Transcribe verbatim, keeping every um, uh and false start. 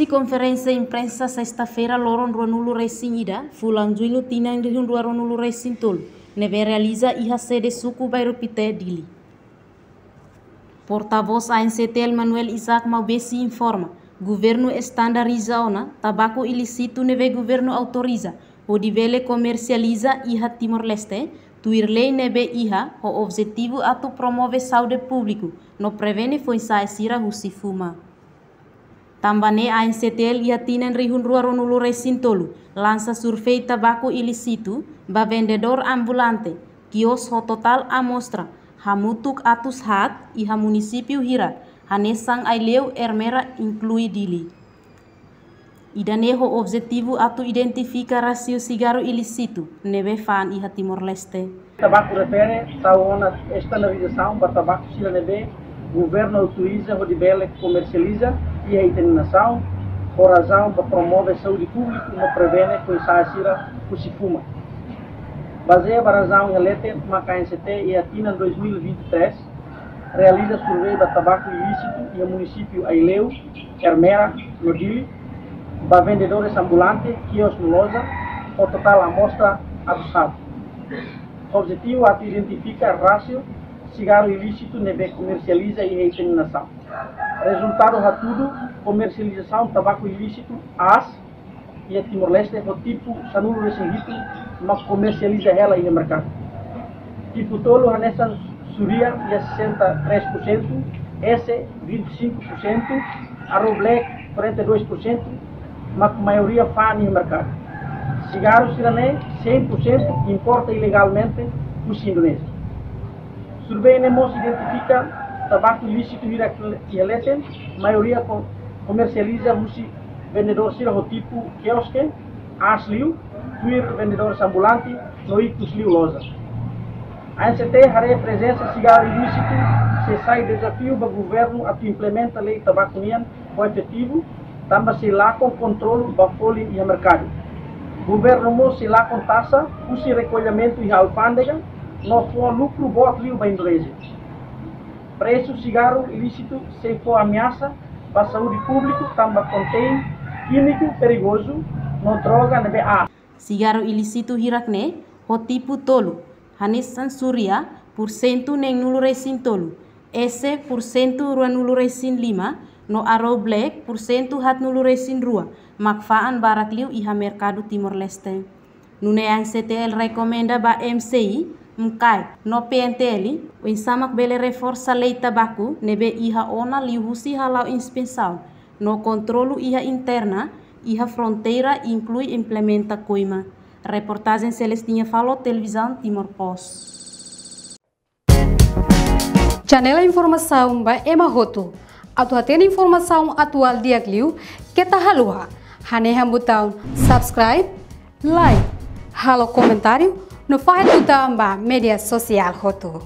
Konferénsia imprensa sesta-feira loron ruanulu resin ida, fulan Jullu tinan rihun rua ruanulu resin tolu, ne'ebé realiza iha sede suku Bairru Pité, Dili. Portavós A N C T L Manuel Isaac Maubesi informa, governu estandariza ona tabaku ilísitu ne'ebé governu autoriza hodi bele komersializa iha Timor-Leste, tuir lei ne'ebé iha ho objetivu atu promove saúde públiku no prevene foin-sa'e sira husi fuma. Tanba ne'e A N C T L iha tinan rihun rua ruanulu resin tolu lansa survei tabaku ilísitu ba vendedór ambulante, kios ho totál amostra hamutuk atus haat iha munisípiu hirak, hanesan Aileu, Ermera, inklui Dili. Ida-ne'e ho objetivu atu identifika rásiu sigarru ilísitu ne'ebé fa'an iha Timor-Leste. Tabaku refere tau ona estandarizasaun ba tabaku sira ne'ebé governu autoriza hodi bele komersializa iha ita-nia nasaun, ho razaun ba promove saúde públiku no prevene foin-sa'e sira husi fuma. Bazeia ba razaun iha leten, maka A N C T iha tinan dois mil e vinte e três realiza survei ba tabaku ilísitu iha munisípiu Aileu, Ermera no Dili, ba vendedores ambulante, kios no loja, ho totál amostra atus haat. Objetivu atu identifika rásiu sigarru ilísitu ne'ebé komersializa iha ita-nia nasaun. Rezultadu hatudu, komersializasaun tabaku ilísitu aas iha Timor-Leste ho tipu sanulu resin hitu mak komersializa hela iha merkadu. Tipu tolu hanesan Surya iha sessenta e três por cento, Esse vinte e cinco por cento, Arrow Black quarenta e dois por cento, mak maioria fa'an iha merkadu. Sigarru sira-ne'e cem por cento importa ilegalmente husi Indonézia. Survei ne'e mós identifika tabaku ilísitu hirak iha leten, maioria ko-, komersializa husi vendedór sira ho tipu kioske, aas liu, tuir vendedores ambulante no ikus liu loja. A N C T haree prezensa sigarru ilísitu sei sai dezafiu ba governu atu implementa lei tabaku nian ho efetivu, tanba sei lakon kontrolu ba folin iha merkadu. Governu mós sei lakon taxa husi rekollimentu iha alfándega no fó lukru boot liu ba Indonézia. Presu sigarru ilísitu sei fó ameasa ba saúde públiku tanba kontein kímiku perigozu no droga ne'ebé aas. Sigarru ilísitu hirak-ne'e ho tipu tolu, hanesan Surya, pursentu neenulu resin tolu, Esse, pursentu ruanulu resin lima, no Arrow Black, pursentu haatnulu resin rua, mak fa'an barak liu iha merkadu Timor-Leste. Nune'e A N C T L rekomenda ba M C I, M C A I no P N T L, oinsá mak bele reforsa lei tabaku ne'ebé iha ona liuhusi hala'o inspesaun no kontrolu iha interna, iha fronteira, inklui implementa koima. Reportajen Celestina Falo, Televizaun Timor Post. Channel informasaun ba ema hotu. Atu hatene informasaun atuál di'ak liu, keta haluha hanehan butaun subscribe, like, halo komentáriu no fahe tutan ba média sosiál hotu.